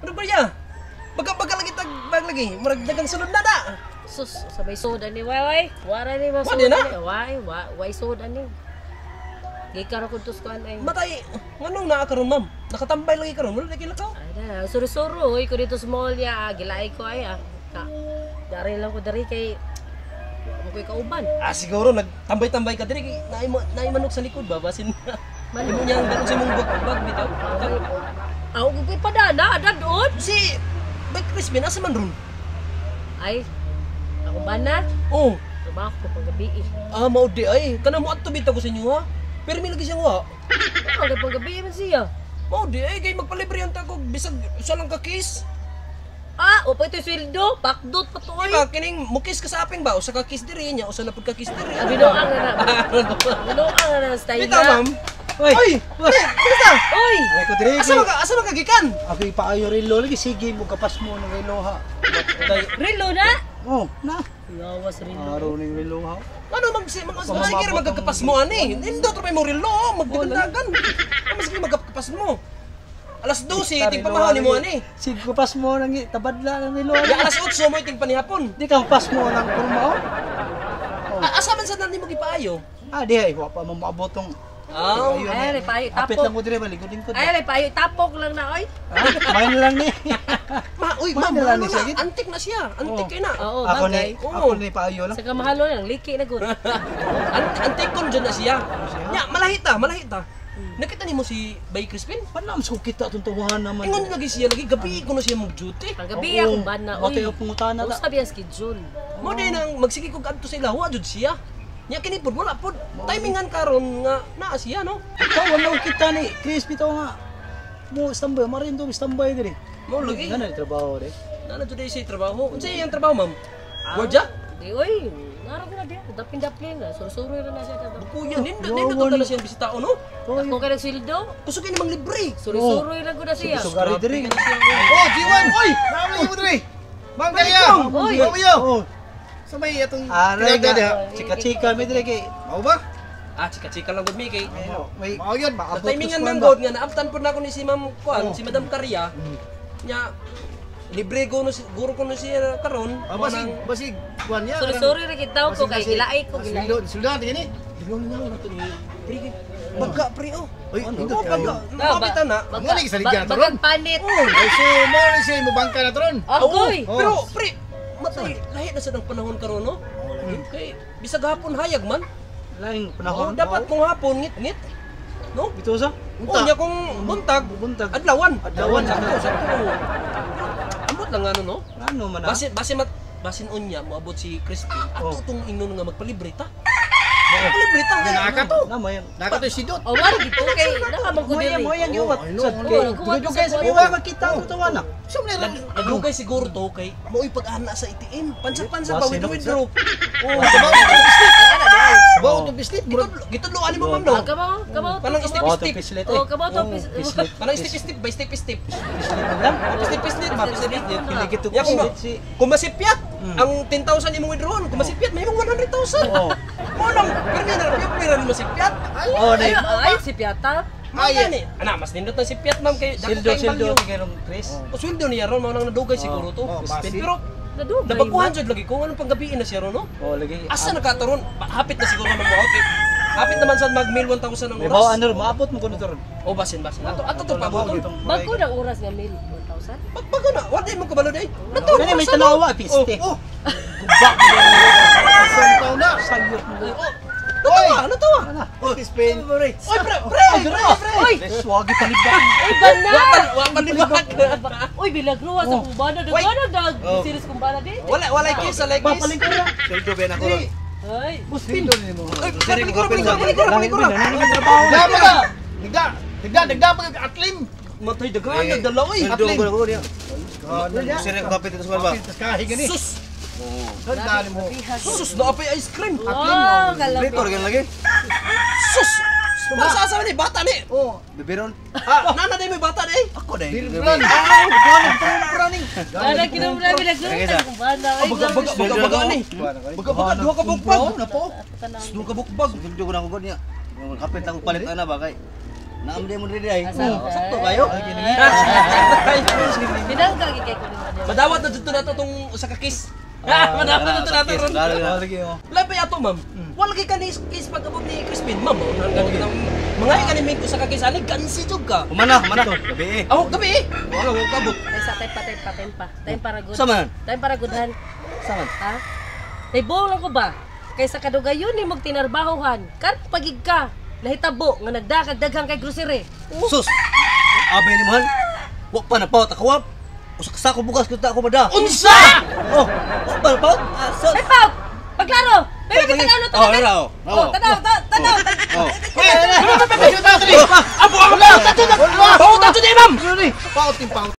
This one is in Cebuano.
Ano ba ya? Baga-baga lagi tag bag lagi. Murag dagang sulod na da. Sus, sabay soda ni way way. Wara ni Wa ma di soda na? ni. Way, way soda ni. Gikaron ko tos kuan ay. Matay, nganong naa karon, ma'am? Nakatambay lagi karon, wala lagi lakaw. Ay na, suro-suro oy ko dito sa mall ya, gilaay ko ay ah. Ka. Dari lang ko dari kay wa mo ko'y kauban. Ah, siguro nagtambay-tambay ka diri kay naay naay manok sa likod ba basin. Manok? Imo niyang dalon sa imong bag, bag bitaw. Aw ko ko'y padana, dadon. Si Bay Crispin asa man ron? Ay, ako ba na? Oh, Trabaho ko panggabi eh. ah mao di ay. Kana mo adto bitaw ko sa inyo ha. Pero may lagi siyang wa. Ang kay panggabi man siya. Mao di ay kay magpalibre ang tagog bisag usa lang ka kiss. Ah, o pa ito sweldo, bakdot pa to oy. Di ba kining mukis ka sa aping ba usa ka kiss diri nya usa na pud ka kiss diri. Ah, binuang na na. Binuang na na style Bitaw, na. ma'am. Oy! Oy, pre, kumusta? Oy! Aray ko dire. Asa man ka gikan? Ako ipaayo relo lagi sige mo kapas mo ng relo ha. Relo na? Oh, na. Lawas relo. Araw ning relo ha. Ano mag si mag sige ra magkakapas mo ani. Nindot ra may mo relo, magdagandagan. Ano sige magkakapas mo? Alas 12 ting pamahaw nimo ani. Sige kapas mo nang tabadla ng relo. Ya alas 8 mo ting panihapon. Di ka pas mo ng kurma oh. Ah, asa man sa nimo gipaayo? Ah, di ay wa pa mo maabot tong. Ah, Ay, ay, payo, Apit tapok. lang ko dire balikod ko. Ay, ay, payo, tapok lang na, oy. Ah, main lang ni. Ma, uy, ma'am, Mahal na ano ni na, sige. antik na siya. Antik Oo. kay na. Oo, Ako ni, bagay. ako ni paayo lang. Sa kamahalo lang, liki na gud. Antik kon dyan na siya. Nya, malahita, malahita. Nakita nimo si Bay Crispin? Panam sa kita atong tawahan naman. Ingon lagi siya lagi gabi ko na siya mag-duty. Ang gabi Oo. akong bana, oy. Matay ang pangutana ta. Usa biya schedule. Mo din ang magsige kog adto sa ila, wa jud siya. Nya kini pud wala pud. Timingan karon nga naa siya no. Ikaw wala kita ni Chris bitaw nga. Mo standby, marin to standby dire. Mo lagi. Ngano ni trabaho dire? Nana jud siya trabaho. Unsa iyang trabaho, ma'am? Gwardiya? Di, oy. Naro ko na di. Dapin-dapin na. Suro-suro na siya. Kuya, nindot nindot na siya bisita no. Ako ka nagsweldo. Kusog kay namang libre. Suro-suro lang ko na siya. Sugari dire. Oh, G1! Oy! Naamli mo dire! Mang Kaya! Oy! Oy! Oh, Sa may atong aray tinagda diha. ga. Chika-chika mi dire kay. Mao ba? Ah, chika-chika lang gud mi kay. May Mao yun. paabot Timingan ko sa man kuwan ba? gud nga naabtan pud nako ni si Ma'am Kuan, si Madam Karya. Nya libre ko no guro ko no siya karon. Ah, basig, basig kuan niya. Suro-suro ra kita ko kay gilaay ko gilaay. Sweldo, sweldo tingin ni. Pre, bagga pre oh. Oy, nindot Oh, bagga. kayo. Mapita na. Mo ni gisaligyan na to ron. Bagang panit. Ay, so mo ni siya mo bangka na to ron. Agoy. Oh. Pero pre, matay lahi na sa ng panahon karon no. Kay bisag hapon hayag man. Laing Oh, panahon. dapat kung hapon ngit-ngit. No? Bitaw sa? Oh, nya kung buntag, Buntag. adlawan. Adlawan. Sakto, sakto. Ambot lang ano no. Ano man ah? Basin basin mat basin unya moabot si Crispin. Ato Oh. tong ingnon nga magpalibre ta. Magpalibre ta. Naka to. Na may Naka to si Dot. Oh, wala gito kay nakamang ko Moya diri. moya giwat. Oh, ano, Sad ano, kay. ano, Dugay sa ano, biwa makita ato tawana. So mo ni ron. Nagdugay siguro to kay maoy pag-ana sa ATM. Pansak-pansak ba Basin, no? withdraw. Oh, Bawo to bislit. Murag gitudloan nimo ma'am no. Ah, kamaw, kamaw. Kanang Oh, step. to pislit eh. Oh, kamaw to Pislit. Kanang step step by step step. Pislit lang. Step step ba step step. Kini gito Ya kung pislit si. kung masipyat ang 10,000 imong withdrawon, kung masipyat may imong 100,000. Oh. Mo nang pero na pero na masipyat. Oh, Ay, nay. ay, si Piata. Ay, ani. Ana, mas nindot ang sipyat ma'am kay dako Sildo kay sildo value. kay rong Chris. O sweldo niya ron mao nang nadugay siguro to. Oh, basin. Pero Nadugay. nabaguhan jud lagi ko anong panggabiin na siya ron no? Oh, lagi. Asa nakataron? Hapit na siguro naman mo hapit. Hapit naman sa mag mil 1,000 ang May bawa oras. ano maabot mo kuno to ron. O basin basin. Ato ato to paabot. Bago na oras nga mil 1,000. Pagbago na, wala mo kabalo day. Nato. Kani may tanawa piste. Oh, Guba. isang taon na. Sayot mo. Natawa, natawa. Oh, Spain. Oy, pre, pre, pre, pre. Oy, Swagi palibak. oy bana. Wa pa libak. Oy, bilagro sa kumbana Wait. dagana dag. Series kumbana di. Wala, wala kiss, wala kiss. Papaling ko na. Sweldo ba na ko ron? Ay, Buspin. Oy, pre, palikura, palikura, palikura, palikura. Trabaho. Dagda pa. Dagda. Dagda, dagda pa atlim. Matay daghan, nagdala oy. Sweldo ko na ko niya. Sir ko kapit ito sa ba? Tas kahi gani. Sus, Dagda mo. sus, naapay ice cream. wow, kalami. Prito rin lagi. Sus. Para sa asa ni bata ni. Oh, Bibiron. Ah, nana day may bata ni. Ako day. Bill Blan. Dana kinumbra bilagro sa kumbana. Ay, Baga baga baga baga ni. Baga baga duha ka bukbag. Na po. Duha ka bukbag. Sweldo ko na ko niya. Kapit ako palit ana ba kay. Naam di mo diri ay. Sakto kayo. Hindi Madawat na dito nato tong usa ka kiss. Ha, madawat na dito nato ron. Oh, lagi oh. Labi ato, ma'am. Wala kay kani kiss pag-abot ni Crispin, ma'am. Oh, nang mga kani may usa ka kiss ani gansi jud ka. Humana, humana. Gabi eh. Aw, gabi eh. Wala wa kabot. Ay sa time pa time pa time pa. Time para good. Sa man? Time para goodhan. Sa man? Ha? Naibuo lang ko ba? Kaysa kadugayon ni magtinarbahohan. Kan pagig ka nahitabo nga nagdakag daghang kay grocery. Sus! Abe ni mahal. Wa pa na paot ako wap. Usa ka sako bugas kun ta ako mada. Unsa? Oh, wa pa na paot. Ah, sus. Ay paot! Pagklaro! Pero kita tanaw na Oh, tanaw. Oh, tanaw, tanaw. Oh. Abo ako na. Paot ato di, ma'am. Paot yung paot.